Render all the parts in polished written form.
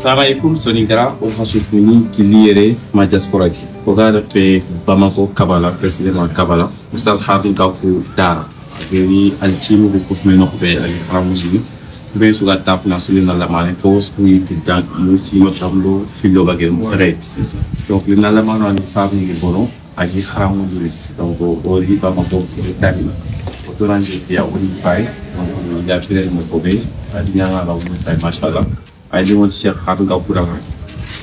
Assalamu alaikum Soninkara o fasukuni kiliyere ma diaspora ki o ga fe Bamako Kabala précisément Kabala Oustaz Haroun Gakou Dara ageri altimu ko kufme no be ali framuji be suga tap na sulina la mane ko sui tintan musi no tamlo filo bagel musare donc lina la mano ani famille ni bono agi kharamu dure donc o ri Bamako tani o toranji ya oni pai donc ya pire mo ko be ani nyanga la mo tay mashallah ay di won Cheikh Haroun Gakou Dara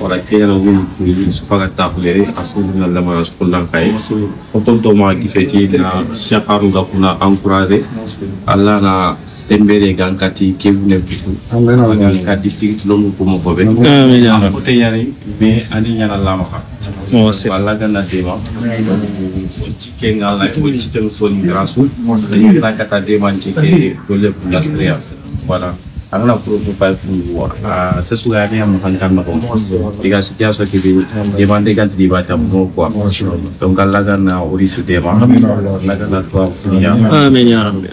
wala kera won ni su faga taxlere asulina la mano fullan kay otonto ma gi feti na Cheikh Haroun Gakou na encourager Allah na sembere gankati kebune bitu gankati district lomu ko mo ko be amin ya rabbi te yani be ani nyana la ma Allah gana dema ci ngala ko ci tem soni grasu ni na kata dema ci ke dole lasria voilà angana pour pour pour c'est souvent bien mon kan ma ko diga situation qui demande quand tu vas ta mo quoi donc Allah gana ori su dema Allah gana to dunia amin ya rabbi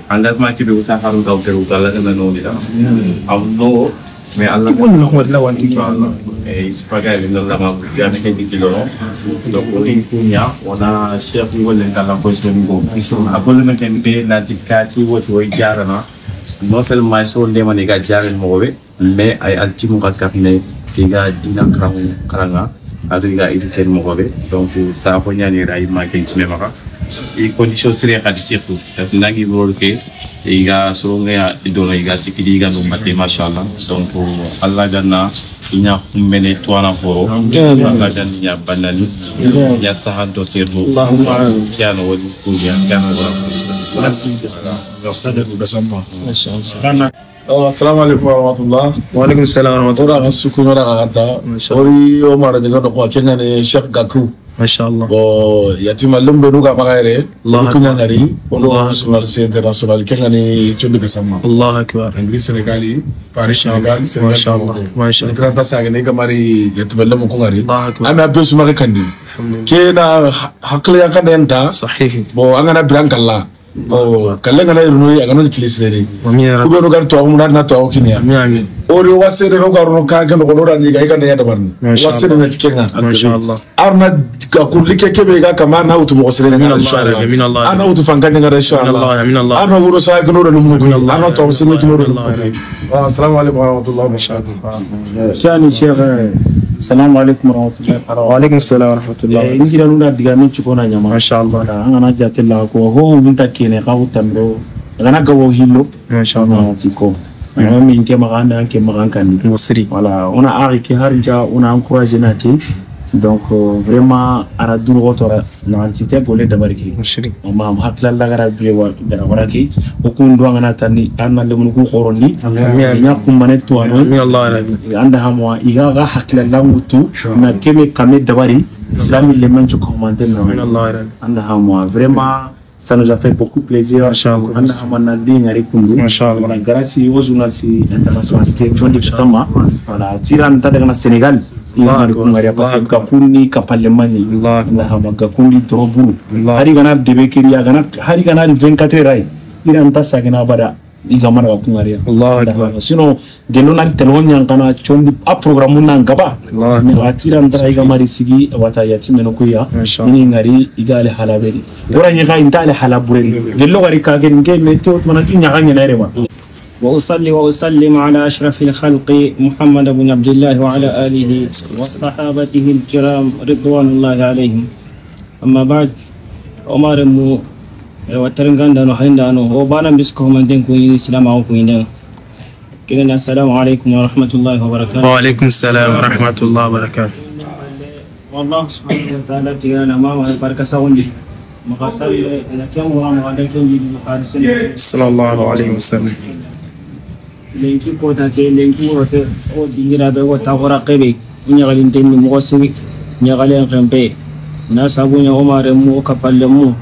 engagement qui be usa Haroun Gakou Allah gana no ni la am no mais Allah et spaga le la ma ya ne ke di lo donc ori kunya ona chef ni wala ndala ko so ngo akol na tembe na tikati woti way jarana non seulement so ndema ni ga jaren mobe mais ay altimu ka kapne tiga dina karanga adu ga education mobe donc ça fo nyani ray ma ke ci mema e condition sere khadi surtout parce que nangi wor ke iga so nga idono iga sikidi iga no mate mashallah donc Allah janna inya mene toana foro Allah janna nya banani ya sahan do serdo Allahumma amin kiano woni kunya kiano merci merci. Assalamu alaikum warahmatullah. Wa alaikum salam warahmatullah. Ora sukuna ra gata. Ori o mara de gono ko kenya ne Cheikh Gakou. Mashallah. Bon, yatima lumbe nuga magare. Allah kunya ngari. Allah national international kenya ne chondi kasama. Allah akbar. Angri Senegali, Paris Senegal, Senegal. Mashallah. Mashallah. Tranta saga ne gamari yatima lumbe ko ngari. Allah akbar. Ana be suma kandi. Kena hakle yakanda enta. Sahih. Bon, angana brankalla. Oh, kalenga na irunu agano kilisere. Kube no gar to amuna na to kinia. Amin. Ori wasere no garuno ka ke no ora ni ga ikane ya dabarni. Wasere na tikenga. Mashallah. Arna ga kulike kebe ga kama na utu mo sere na inshallah. Ana utu fanganya ngara inshallah. Amin Allah. Arna wuro sa ke no ro no ana to sere ke no ro. Assalamu alaikum warahmatullahi wabarakatuh. Shani Cheikh assalamu alaikum warahmatullahi wabarakatuh. Wa alaikum assalam warahmatullahi. Ngira nuna diga min chukona nyama. Mashallah. Angana jatella ko ho minta kene ka utamro. Ngana gawo hillo. Mashallah. Siko. Min ke magana ke magan kan. Musri. Voilà, on a ari ke harja on a encouragé na ke. Donc vraiment ara duru gotora na cité gole dabarki. Musri. Ma hakla la gara bi wa gara waraki. Okun do ngana tani anna lemun ku khorondi. Nya kumane to ano. Amin Allah rabbi. Anda hamwa iga ga hakla la mutu na kebe kame dabari islami lemen cho commenter na. Amin Allah rabbi. Anda hamwa vraiment ça nous a fait beaucoup plaisir. Anda hamwa na di ngari kundu. Mashallah. Grâce aux journalistes internationaux qui ont dit sama. Voilà, tiran ta daga Sénégal. Allah ngari parce que kakundi ka parlemani. Allah kakundi drobu. Hari gana debe kiriya gana hari gana 24 rai. Iran ta sagina bada. Iga mara ka kungari. Allah akbar. Sinon gelo na telefon yang kana chondi a programme nan gaba. Allah ne atira ndara iga mari sigi wata ya timeno kuya. Ni ngari iga ale halaberi. Ora nyiga inta ale halabure. Gelo gari ka gen ge meteo manati nyaga ngena rema. وأصلي وأسلم على أشرف الخلق محمد بن عبد الله وعلى آله وصحابته الكرام رضوان الله عليهم. أما بعد، عمر مو وترنغان دانو حين دانو وبانا بسكو من دينكو الإسلام أو كوين كنا. السلام عليكم ورحمة الله وبركاته. وعليكم السلام ورحمة الله وبركاته. والله سبحانه وتعالى تجعلنا ما بركة سوندي مقصر لكم ورحمة صلى الله عليه وسلم. Lenki kota ke lenki wote o dingira be o tagora kebe nyagali ndeni mo sigi nyagali ngembe na sabu nya omare mu o kapalle mu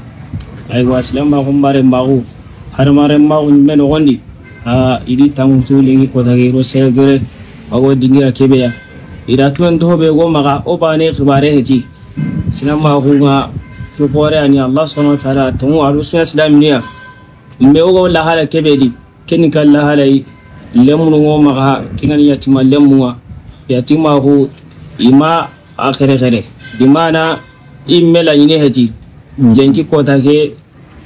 ay waslam ma kumbare magu har mare magu men gondi a idi tamu tu lenki kota ke ro segere o dingira kebe ya ira tuen do be go maga o bane khibare heti islam ma kunga to kore ani Allah subhanahu wa ta'ala tomu arusu islam niya me o la hala kebe di kenika la hala. Lemunu ngo maga kingani yatima lemunga yatima hu ima akhire khire dimana immela nyine heti lenki kota ke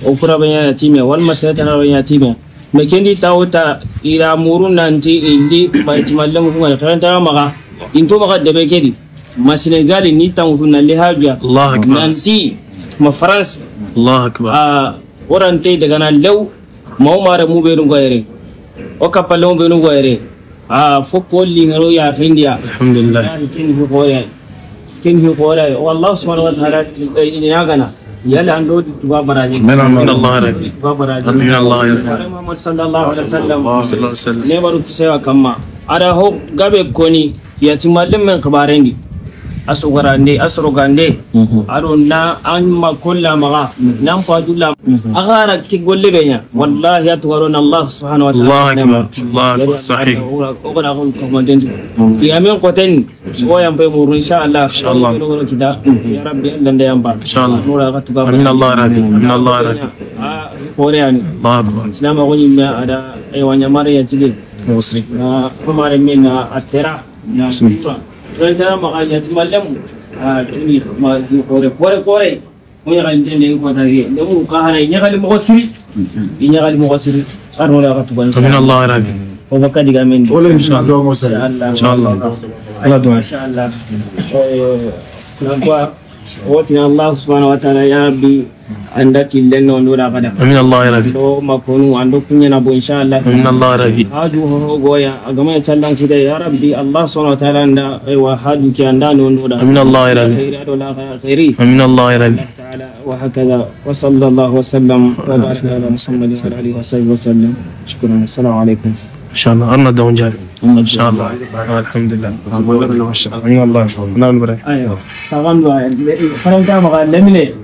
ofura banya yatime wal masata na banya yatime mekendi tawta ila muru nanti indi yatima lemu ko khiranta maga into maga debe kedi ma Senegal ni tangu na lehabia Allah akbar nanti ma France Allah akbar orante daga na lew ma umare mu be ngoyere o kapale mu be ngoyere fokko li ngaro ya findia alhamdulillah ken hi qora wallahu subhanahu wa ta'ala ina gana yalla ando duwa baraje min Allah rabbi duwa baraje min Allah rabbi Muhammad sallallahu alaihi wasallam ne baru kisewa kamma ada ho gabe koni ya timalin men kabarendi asugarande asrogande aro na an ma kulla maga nan fadula agara ki golle benya wallahi atwarona Allah subhanahu wa ta'ala Allah akbar Allah akbar sahih ogara ko komandent ya men koten so yam pe muru insha Allah insha Allah kita ya rabbi landa yamba insha Allah nura ka tuga amin Allah rabbi amin Allah rabbi koreani Allah akbar islam ko nyimma ada ay wanya mare ya tige musri na mare min atera na Renta makanya semalam ini kore kore kore punya kali ini kota ini demu kahana ini kali mukosiri ini kali mukosiri arnola katuban. Amin Allah rabbi. Obaka digamin. Oleh insyaallah insyaallah. Insyaallah. Allah doa. Insyaallah. Nampak Watina Allah subhanahu wa ta'ala ya rabbi anda killen no ndura kada. Amin Allah ya rabbi. Do makonu ando kunya na bo inshallah. Amin Allah ya rabbi. Haju ho goya agama challan kida ya rabbi Allah subhanahu wa ta'ala anda wa haju ki anda no ndura. Amin Allah ya rabbi. Khairi ado la khairi. Amin Allah ya rabbi. Ta'ala wa hakaza wa sallallahu wa sallam wa baraka ala Muhammad wa alihi wa sahbihi wa sallam. Shukran. Assalamu alaikum. Inshallah arna doon jari. Inshallah. Alhamdulillah. Amin Allah. Naan bare. Ayo. Tagam do ay. Faranta maga lemine.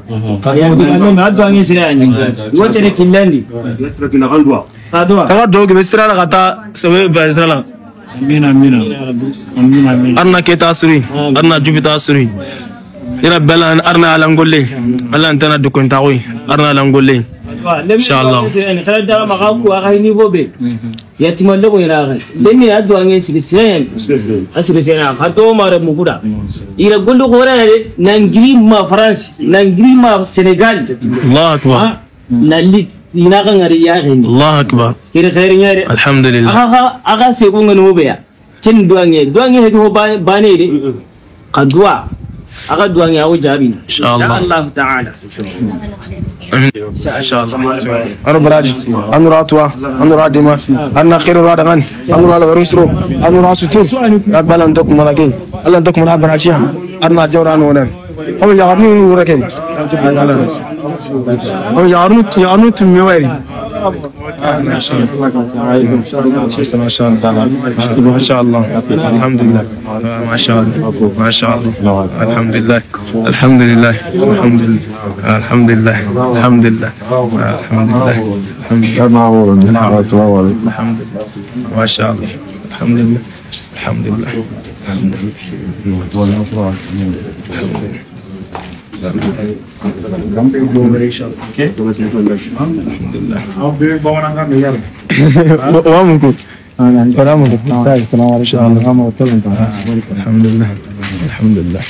Ya lemine adu angi sira ani. Wotere killandi. Adwa. Kaga do ge sira la kata sebe ba sira la. Amin amin. Amin amin. Arna keta suri. Arna jufita suri. Ira bala arna alangolle. Allah antana dukun tawi. Arna alangolle. Inshallah. Faranta maga ku aga niveau be. Yatima lebo ira lemi adu angi sira asiri sira hato mare mukuda ira gollo ko re nangiri ma France nangiri ma Senegal Allah akbar nalli ina kan ngari ya ni Allah akbar kire khair nyare alhamdulillah aha aga se ko ngani hobeya ken duange duange he ho bane de kadwa aga duange awo jabi inshallah Allah ta'ala inshallah anu baraji anu ratwa anu radima anna khairu radagan anu ala warusro anu rasutur rabbana antakum malakin Allah antakum la barajiya anna jawran wonan hum yarnu wuraken hum yarnu yarnu tumewari ما شاء الله ما شاء الله الحمد لله ما شاء الله ما شاء الله الحمد لله الحمد لله الحمد لله الحمد لله الحمد لله الحمد لله الحمد لله ما شاء الله الحمد لله الحمد لله الحمد لله الحمد لله الحمد لله الحمد لله.